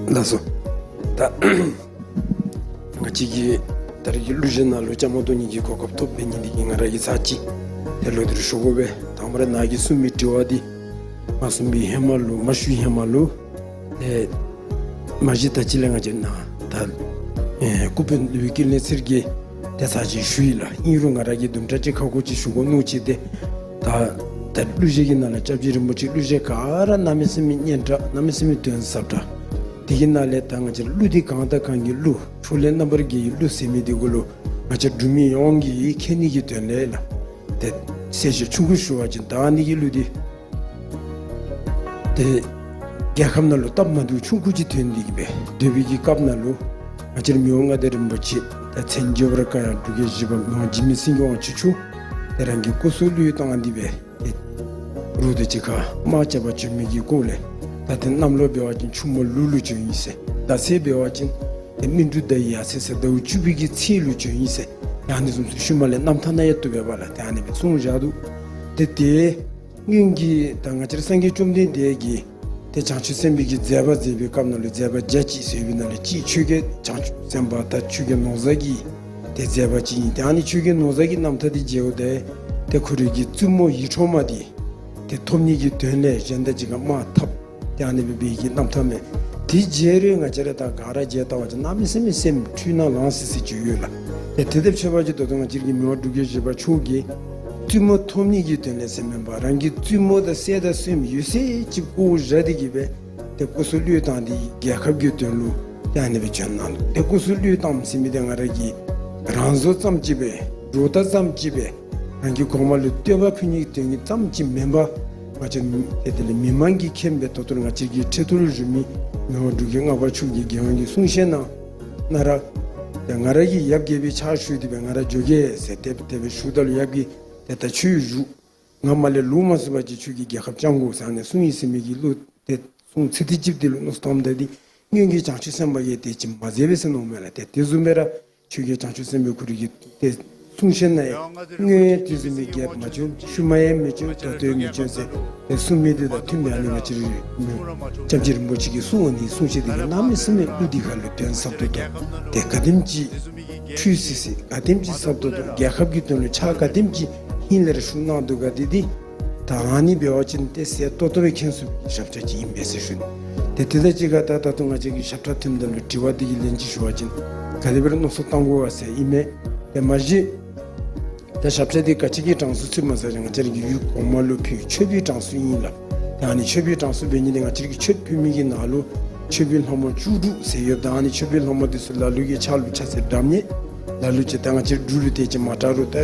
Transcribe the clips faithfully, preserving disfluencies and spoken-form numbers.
ལགས་སོ། ད་ང་བཅས་ཀྱིས་ད་རེས་ཀྱི་གླུ་གཞས་ནང་ལུ་བཅའ་མར་གཏོགས་ནི་གི་གོ་སྐབས་ཐོབ་པའི་ཉིན་འདི་གིས་ང་ར་གིས་ཚར་གཅིག་ཏེ་ལོག་སྟེ་ར་ཞུ་དགོ་པས། དང་པ་ར་ནཱ་གིས་གསུངས་མི་དྲི་བ་འདི་མ་གསུངས་པའི་ཧེ་མ་ལུ་མ་ཞུ་ཧེ་མ་ལུ་ཏེ་མ་གཞི་ད་ཅི་ལས་ང་བཅས་ནཱ་ད་ཨེ་སྐུ་དཔོན་ལུས་ཀྱི་ལས་ཚིར་གྱིས་ཏེ་ཚར་གཅིག་ཞུ་ཡི་ལགས། ཨིན་རུང་ང་ར་གིས་དུམ་གྲ་ཅིག་ཁ་སྐོང་ཅིག་ཞུ་དགོ་མནོ་ཅི། ཏེ་ད་ད་གླུ་གཞས་ཀྱི་ནང་ལས་སྐྱབས་རྗེ་རིན་པོ་ཆེ་གླུ་གཞས་ག་ར་གནམ་མེད་ས་མེད་སྙན་དྲགས་གནམ་མེད་ས་མེད་དོན་ཟབ་དྲགས། དེ་གི་ནང་ལས་ད་ང་བཅས་གླུ་འདི་གང་དང་གང་གི་གླུ་ཕྱོགས་ལས་རྣམ་པར་རྒྱལ་བའི་གླུ་ཟེར་མི་འདི་གུ་ལུ་ང་བཅས་འབྲུག་མི་ཡོངས་ཀྱིས་མཁྱེན་ནི་གི་དོན་ལས་ལགས། ཏེ་གསལ་བཤད་ཆུང་ཀུ་ཞུ་བ་ཅིན་ད་ཨ་ནི་གི་གླུ་འདི་ཏེ་རྒྱལ་ཁབ་ནང་ལུ་སྟབས་མ་བདེཝ་ཆུང་ཀུ་ཅིག་ཐོན་ཏེ་གི་སྦེ་སྡོད་པའི་གི་སྐབས་ནང་ལུ་ང་བཅས་ར་མི་དབང་མངའ་བདག་རིན་པོ་ཆེ་ད་མཚན་བརྗོད་པར་དཀའ་ཡང་འབྲུག་རྒྱལ་བཞི་པ་མི་དབང་འཇིགས་མེད་སེང་གེ་དབང་ཕྱུག་མཆོག་ཏེ་རང་གི་སྐུ་སྲོག་བློས་བཏང་སྟེ་སྦེ་ཏེ་རུང་ཏེ་ཅིག་ཁར་དམག་རྐྱབ་པར་བྱོན་མི་གི་སྐོར་ལས། ད་ཏེ་གནམ་ལོ་འབད་བ་ཅིན་ཆུ་མོ་ལུག་ལུ་བྱོན་ཡི་ཟེར། ཟླ་ཚེས་འབད་བ་ཅིན་ཏེ་སྨིན་དྲུག་ཟླ་བའི་ཡར་ཚེས་ཟེར་ཟླཝ་བཅུ་པའི་གི་ཚེས་ལུ་བྱོན་ཡི་ཟེར། ཡང་ཨ་ནི་བཟུམ་ཚུ་ཤུལ་མ་ལས་རྣམ་ཐར་ནང་ཡང་བཏུབ་པས་པ་ལགས། ཏེ་ཨ་ནི་སྦེ་གསུངས་བཞག་འདུག། ཏེ་དེ་སྔོན་གྱི་ད་ང་བཅས་ར་སངས་རྒྱས་བཅོམ་ལྡན་འདས་ཀྱིས་ཏེ་བྱང་ཆུབ་སེམས་དཔའི་གི་མཛད་པ་མཛད་པའི་སྐབས་ནང་ལུ་མཛད་པ་བརྒྱ་གཅིག་ཟེར་བའི་ནང་ལས་གཅིག་ཆོས་རྒྱལ་བྱང་ཆུབ་སེམས་དཔའ་ད་ཆོས་རྒྱལ་ནོར་བཟང་གི་ཏེ་མཛད་པ་ཅིག་ཨིན། ཏེ་ཨ་ནི་ཆོས་རྒྱལ་ནོར་བཟང་གི་རྣམ་ཐར་འདི་མཇལཝ་ད་ཏེ་ཁོ་རའི་གི་བཙུན་མོ་ཡིད་འཕྲོག་མ་འདི་ཏེ་ཐོབ་ནི་གི་དོན་ལས་གཞན་དང་གཅིག་ཁར་དམག་འཐབ། ཏེ་ཨ་ནི་སྦེ་འབད་བའི་གི་རྣམ་ཐར་མས། དེ་མཇལ་རུང་ང་བཅས་ར་ད་ག་ར་མཇལ་བལྟ་བ་ཅིན་གནམ་མེད་ས་མེད་སེམས་འཁྲུལ་སྣང་ལངས་སི་སི་ཅིག་ཡོད་ལགས། ཏེ་དེ་དང་ཕྱད་པ་ཅིན་ད་ལྟོ་ང་བཅས་ཀྱི་མི་དབང་འབྲུག་རྒྱལ་བཞི་པ་མཆོག་གིས་བཙུན་མོ་ཐོབ་ནི་གི་དོན་ལས་ཟེར་མེན་པར་རང་གི་བཙུན་མོ་དང་སྲས་དང་སྲསམོ་ཡོད་ཚད་ཅིག་བཀོ་བཞག་སྟེ་གི་སྦེ་ཏེ་སྐུ་སྲོག་བློས་བཏང་སྟེ་རྒྱལ་ཁབ་ཀྱི་དོན་ལུ་ཏེ་ཨ་ནི་སྦེ་བྱོན་གནང་འདུག། ཏེ་སྐུ་སྲོག་བློས་བཏངམ་ཟེར་མི་འདི་ང་ར་གིས་རང་བཟོ་ཙམ་ཅིག་སྦེ་སྒྲོ་བཏགས་ཙམ་ཅིག་སྦེ་རང་གི་གོང་མ་ལུ་བསྟོད་པ་ཕུལ་ནི་གི་དོན་གྱི་ཙམ་ཅིག་མེན་པར་ང་བཅས་ཏེ་དེ་ལས་མི་མང་གིས་མཁྱེན་པའི་ད་ལྟོ་ང་བཅས་ཀྱི་ཁྲི་ཐོག་ལུ་བཞུགས་མི་མི་དབང་འབྲུག་རྒྱལ་ལྔ་པ་མཆོག་གིས་རྒྱལ་ཡོངས་ཀྱི་གསུང་བཤད་ནང་ན་ར་ཏེ་ང་ར་གིས་ཡབ་རྒྱལ་པོའི་ཕྱག་ཞུ་སྟེ་སྦེ་ང་ར་འགྱོ་གེ་ཟེར་ཏེ་དེ་སྦེ་ཞུཝ་ད་ལུ་ཡབ་ཀྱིས་ཏེ་ད་ཁྱོད་བཞུགས། ང་མར་ལས་ལོག་མ་ཚུགས་པ་ཅིན་ཁྱོད་ཀྱིས་རྒྱལ་ཁབ་སྐྱོང་དགོ་ཟེར་ཨ་ནི་གསུངས་ཡི་ཟེར་མི་གི་གླུ་ཏེ་གསུང་ཚིག་དེ་ཅིག་དེ་ལུ་མནོ་བསམ་བཏངམ་ད་ཏེ་སྔོན་གྱི་བྱང་ཆུབ་སེམས་དཔའ་གིས་དེ་ཅིག་མ་མཛད་པས་ཟེར་མནོཝ་མས་ལགས། ཏེ་དེ་བཟུམ་སྦེ་ར་ཆོས་རྒྱལ་བྱང་ཆུབ་སེམས་དཔའ་ཁོ་རའི་གི་ཏེ་གསུང་བཤད་ནང་ཡང་སྔོན་དེ་བཟུམ་མའི་རྒྱལཔོ་མ་བྱོན། ཤུལ་མ་ཡང་མི་བྱོན། ད་ལྟོ་ཡང་མི་བྱོན་ཟེར་ཏེ་གསུངས་མི་འདི་དང་མཐུནམ་སྦེ་ཨ་ནི་ང་བཅས་རའི་སྐྱབས་རྗེ་རིན་པོ་ཆེ་གིས་གསུངས་པ་ནི་གསུང་བཤད་འདི་གིས་གནམ་མེད་ས་མེད་གླུ་འདི་ཁར་ལུ་དོན་ཟབ་ཏོག་ཏོ་ཏེ་ག་དེམ་ཅིག་འཁྲུལ་སི་སི་ག་དེམ་ཅིག་ཟབ་ཏོག་ཏོ་རྒྱལ་ཁབ་ཀྱི་དོན་ལུ་ཕྱག་ག་དེམ་ཅིག་ཧིང་ལས་ར་ཞུ་གནང་འདུག་ག་འདི་འདི་ད་ཨ་ནི་འབད་བ་ཅིན་ཏེ་གསལ་ཏོག་ཏོ་སྦེ་མཁྱེན་ཚུགས་པའི་ཞབས་ཁྲ་ཅིག་ཨིན་པས་ཟེར་ཞུ་ནི། ཏེ་དེ་དང་གཅིག་ཁར་ད་ད་ལྟོ་ང་བཅས་ཀྱི་ཞབས་ཁྲ་ཐོནམ་ད་ལུ་དྲི་བ་འདི་གི་ལན་ཅིག་ཞུ་བ་ཅིན་ག་དེ་སྦེ་ར་མནོ་བསམ་བཏང་དགོ་པས་ཟེར་ཨིན་མས། ཏེ་མ་གཞི་ད་ཞབས་ཁྲ་འདི་ག་ཅི་གི་གྲངས་སུ་ཚུད་མས་ཟེར་བ་ཅིན་ང་བཅས་ར་གི་ཡུལ་གོང་མ་ལུ་ཕུལ་མཆོད་པའི་གྲངས་སུ་ཨིན་ལགས། ད་ཨ་ནི་མཆོད་པའི་གྲངས་སུ་འབད་ནི་འདི་ང་བཅས་ར་གིས་མཆོད་ཕུལ་མི་གི་ནང་ལུ་མཆོད་པའི་ལྷ་མོ་བཅུ་དྲུག་ཟེར་ཡོདཔ་ད་ཨ་ནི་མཆོད་པའི་ལྷ་མོ་འདི་ཚུ་ལ་ལུ་གི་ཕྱག་ལུ་ཕྱག་འཚལ་སྒྲ་སྙན་ལ་ལུ་ཅིག་ད་ང་བཅས་ར་འབྲུག་ལུ་དེ་ཅིག་མ་གྲགས་རུང་ད་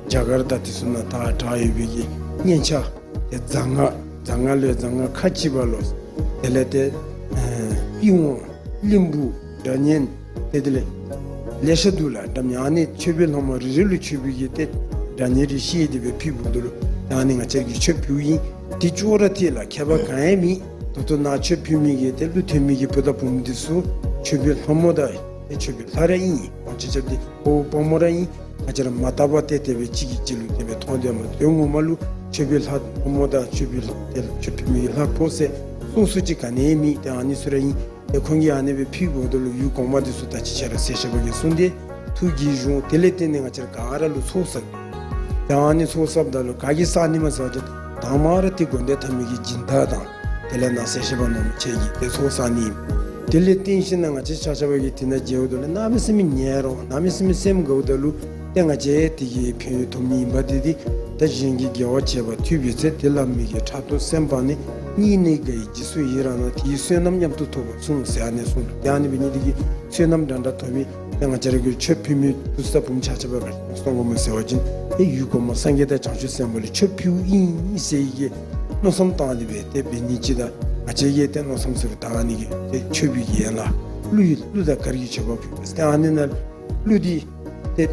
རྒྱ་གར་དང་དེ་ཚུ་ནང་ད་གྲགས་ཡོད་པའི་གི་སྙན་ཆ་ཏེ་རྫ་རྔ་རྫ་རྔ་ལས་རྫ་རྔ་ཁ་ཅིག་བ་ལོ། དེ་ལས་ཏེ་ཨེ་པི་ཝང་གླིང་བུ་སྒྲ་སྙན་ཏེ་དེ་ལས་ལེ་ཤ་འདུག་ལགས། འདྲ་མཉམ་ཨ་ནི་མཆོད་པའི་ལྷ་མོ་རེ་རེ་ལུ་མཆོད་པའི་གི་ཏེ་སྒྲ་སྙན་རེ་བཤད་དེ་སྦེ་ཕུལཝ་ད་ལུ་ད་ཨ་ནི་ང་བཅས་ཀྱིས་མཆོད་ཕུལཝ་ཨིན། དེ་ཅོག་ར་འཐདཔ་ལགས། ཁྱད་པར་ག་ཡང་མེད། ད་ལྟོ་ནཱ་མཆོད་ཕུལ་མི་གི་ཏེ་གླུ་འཐེན་མི་གི་བུ་དང་བུམོ་འདི་ཚུ་མཆོད་པའི་ལྷ་མོ་དང་ཏེ་མཆོད་པའི་ལྷ་ར་ཨིན། དབང་ཆེ་ཆབ་འདི་ཕོ་དཔའ་མོ་ར་ཨིན། ང་བཅས་ར་མ་དག་པར་ཏེ་དེ་སྦེ་གཅིག་གིས་གཅིག་ལུ་དེ་སྦེ་མཐོང་སྟེ་མ་དོན་ངོ་མ་ལུ་མཆོད་པའི་ལྷ་ཕོ་མོ་དང་མཆོད་པའི་ལྷ་ཏེ་མཆོད་ཕུལ་མི་གི་ལྷ་ཕོ་ཟེར་གསུང་སྲོལ་ཅིག་ག་ནི་ཡང་མེད། ཏེ་ཨ་ནི་ཚུ་ར་ཨིན། ཏེ་ཁོང་གིས་ཨ་ནི་སྦེ་ཕུལཝ་ད་ལུ་ཡུལ་གོང་མ་འདི་ཚུ་ད་ཅི་ཆ་ར་ཟེར་ཞབས་པ་གིས་གསུངས་ཏེ་ཐུགས་དགྱེས་བྱུང་། དེ་ལས་བརྟེན་ནས་ང་བཅས་ར་ག་ར་ལུ་ཚོགས་བསགས། ཏེ་ཨ་ནི་ཚོགས་བསགསཔ་ད་ལུ་ག་གིས་བསགས་ནི་མས་ཟེར་བ་ཅིན་དང་པ་ར་ཏེ་དགོན་སྡེ་མཐའ་མའི་གི་སྦྱིན་བདག་དང་དེ་ལས་ནཱ་ཟེར་ཞབས་པ་ནོར་མི་ཆེ་གིས་ཏེ་ཚོགས་བསགས་ནི་ཨིན། དེ་ལས་བརྟེན་ཞིནམ་ལས་ང་བཅས་ཆ་ཁྱབ་ཀྱིས་དེ་ནང་མཇལཝ་ད་ལུ་གནམ་མེད་ས་མེད་ཉན་རོགས་གནམ་མེད་ས་མེད་སེམས་དགའཝ་ད་ལུ་ཏེ་ང་བཅས་དེ་གི་ཕན་ཡོན་ཐོབ་ནི་ཨིན་པ་འདི་འདི་ད་གཞན་གྱིས་དགེ་བ་བྱས་པ་ཐོས་པའི་ཚེ་དེ་ལ་མི་དགེ་ཕྲག་དོག་སེམས་སྤངས་ནས། སྙིང་ནས་དགའ་བའི་རྗེས་སུ་ཡི་རང་ན། དེའི་བསོད་ནམས་མཉམ་དུ་ཐོབ་པར་གསུངས་ཟེར་ཨ་ནི་གསུངས་འདུག། ཏེ་ཨ་ནི་འབད་ནི་འདི་གིས་བསོད་ནམས་འདྲ་འདྲ་ཐོབ་མི་ཏེ་ང་བཅས་ར་གི་མཆོད་ཕུལ་མི་བུ་ཚ་བུམོ་ཆ་ཁྱབ་ལུ་གསུང་དགོ་མས་ཟེར་བ་ཅིན་ཏེ་ཡུལ་གོང་མ་སངས་རྒྱས་དང་བྱང་ཆུབ་སེམས་དཔའ་ལུ་མཆོད་ཕུལཝ་ཨིན་ཟེར་བའི་གི་མནོ་བསམ་བཏང་སྟེ་སྦེ་ཏེ་འབད་ནི་ཅིག་དང་ང་བཅས་ཀྱིས་ཏེ་མནོ་བསམ་ཟེར་བ་ད་ཨ་ནི་གི་ཏེ་མཆོད་པའི་གི་ཡན་ལག་གླུ་ཡི་གླུ་དང་གར་གྱི་མཆོད་པ་ཕུལ་བས། ཏེ་ཨ་ནི་ནང་གླུ་འདི་ཏེ་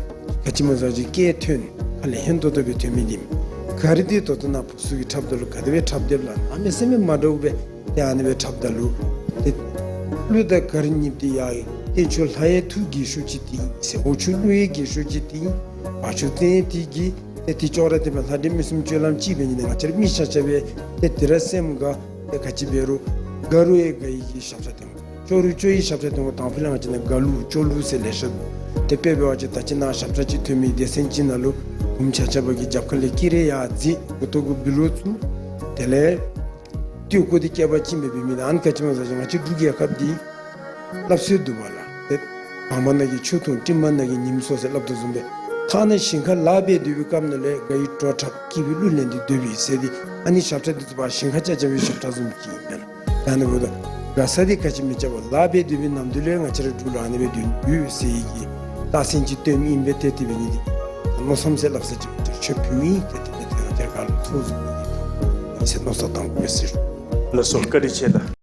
ག་ཅི་སྨོ་ཟེར་བ་ཅིན་སྐད་ཐོན་ཁ་ལས་ཧན་ཏོང་ཏོ་སྦེ་ཐོན་མི་འདི་མས། གར་འདི་ད་ལྟོ་ནཱ་བུ་ཚུ་གིས་འཁྲབ་ད་ལུ་ག་དེ་སྦེ་འཁྲབ་དེས་ལགས། གནམ་མེད་ས་མེད་མ་འདྲཝ་སྦེ་ཏེ་ཨ་ནི་སྦེ་འཁྲབ་ད་ལུ་ཏེ་གླུ་དང་གར་གཉིས་འདི་ཡང་རྟེན་མཆོག་ལྷ་ཡི་ཐུགས་དགྱེས་ཤོས་ཅིག་འདི་ཨིན་ཟེར། འོ་ཆུ་གླུ་ཡི་དགྱེས་ཤོས་ཅིག་འདི་ཨིན། བ་ཕྱུགས་བཙན་དེ་གིས་ཏེ་དེ་ཅོག་ར་འཐདཔ་ལྷ་འདྲེ་མི་གསུམ་སྤྱོད་ལམ་གཅིག་འབད་ནི་འདི་ང་བཅས་ར་མི་ཆ་ཁྱབ་སྦེ་ཏེ་དེ་ར་སེམས་དགའ། ཏེ་ག་ཅི་འབད་རུང་དགའ་རུང་ཡང་དགའ་བའི་གི་ཞབས་ཁྲ་འཐེན། ཅོག་རུ་ཅོག་ཡི་ཞབས་ཁྲ་ཐོན་དགོ། དང་ཕུ་ལས་ང་བཅས་ནང་དགའ་ལུ་ཅོག་ལུ་ཟེར་ལེ་ཤ་འདུག། དེ་དཔེ་འབད་བ་ཅིན་ད་ཅི་ནཱ་ཞབས་ཁྲ་ཅིག་ཐོན་མི་སྡེ་ཚན་ཅིག་ནང་ལུ་འབུམ་ཆ་ཁྱབ་ཀྱིས་རྒྱབ་ཁ་ལས་ཀི་རེ་ཡར་བརྫིས་མགུ་ཏོ་གུ་བི་ལོ་བཙུགས། དེ་ལས་ཏི་ཀོ་འདི་སྐྱེས་པ་ཅིག་མེད་པའི་མི་ད་ཨ་ནི་ག་ཅི་སྨོ་ཟེར་བ་ཅིན་ང་བཅས་འབྲུག་རྒྱལ་ཁབ་འདི་སླབ་སྲོལ་འདུག་པ་ལགས། ཏེ་དང་པ་ནང་གི་ཆུ་འཐུང་སྤྲིན་པ་ནང་གི་ཉིམ་སྲོ་ཟེར་སླབ་དོ་བཟུམ་སྦེ་ཐ་ན་ཞིང་ཁ་ལཱ་འབད་སྡོད་པའི་སྐབས་ནང་ལས་དགའ་བའི་བྲོ་འཁྲབ་སྐྱིད་པའི་གླུ་ལེན་ཏེ་སྡོད་པའི་ཟེར་ཏེ་ཨ་ནི་ཞབས་ཁྲ་འདི་ཚུ་པ་ཞིང་ཁ་རྐྱབ་རྐྱབ་པའི་ཞབས་ཁྲ་བཟུམ་ཅིག་ཨིན་མས་ལགས། ད་ཨ་ནི་འབདཝ་ད་དགའ་ས་འདི་ག་ཅི་སྨོ་ཟེར་བ་ཅིན་ལཱ་འབད་སྡོད་པའི་ནམ་དུས་ལུ་ཡང་ང་བཅས་ར་འབྲུག་ལུ་ཨ་ནི་སྦེ་སྡོད་ཡོད་ཟེར་བའི་གི་རྟགས་མཚན་ཅིག་སྟོནམ་ཨིན་པས། ཏེ་དེ་འབད་ནི་འདི་མནོ་བསམ་ཟེར་སླབ་ས་ཅིག་ཏེ་ཆོས་ཕུལཝ་ཨིན། ཏེ་དེ་འབད་ཏེ་ང་བཅས་ར་ག་ལུ་ཚོགས་བཟུམ་ཨིན་ཏེ་ཟེར་མནོ་བསམ་བཏང་དགོ་པས་ཟེར། ལགས་སོ། བཀའ་དྲིན་ཆེ་ལགས།